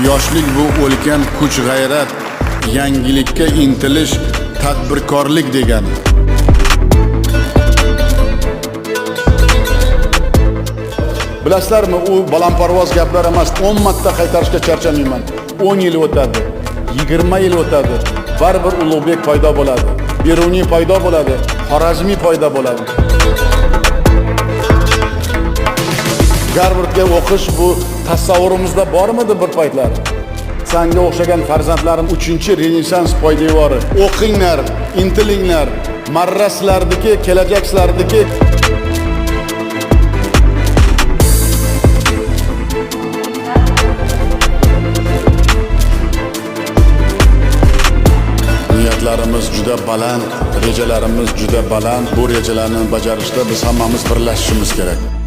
Yoshlik bu ulkan kuch-g'ayrat, yangilikka intilish, tadbirkorlik degani. Bilasizlarmi, u balandparvoz gaplar emas, 10 marta qaytarishga charchamayman. 10 yil o'tadi, 20 yil o'tadi, baribir Ulug'bek paydo bo'ladi, Beruniy paydo bo'ladi, Xorazmiy paydo bo'ladi. Garvardga o'qish bu tasavvurimizda bormidi bir paytlar? Sanga o'xshagan farzandlarim 3-Renessans poydevori. O'qinglar, intilinglar, marra sizlarniki, kelajak sizlarniki. Niyatlarimiz juda baland, rejalarimiz juda baland. Bu rejalarni bajarishda biz hammamiz birlashishimiz kerak.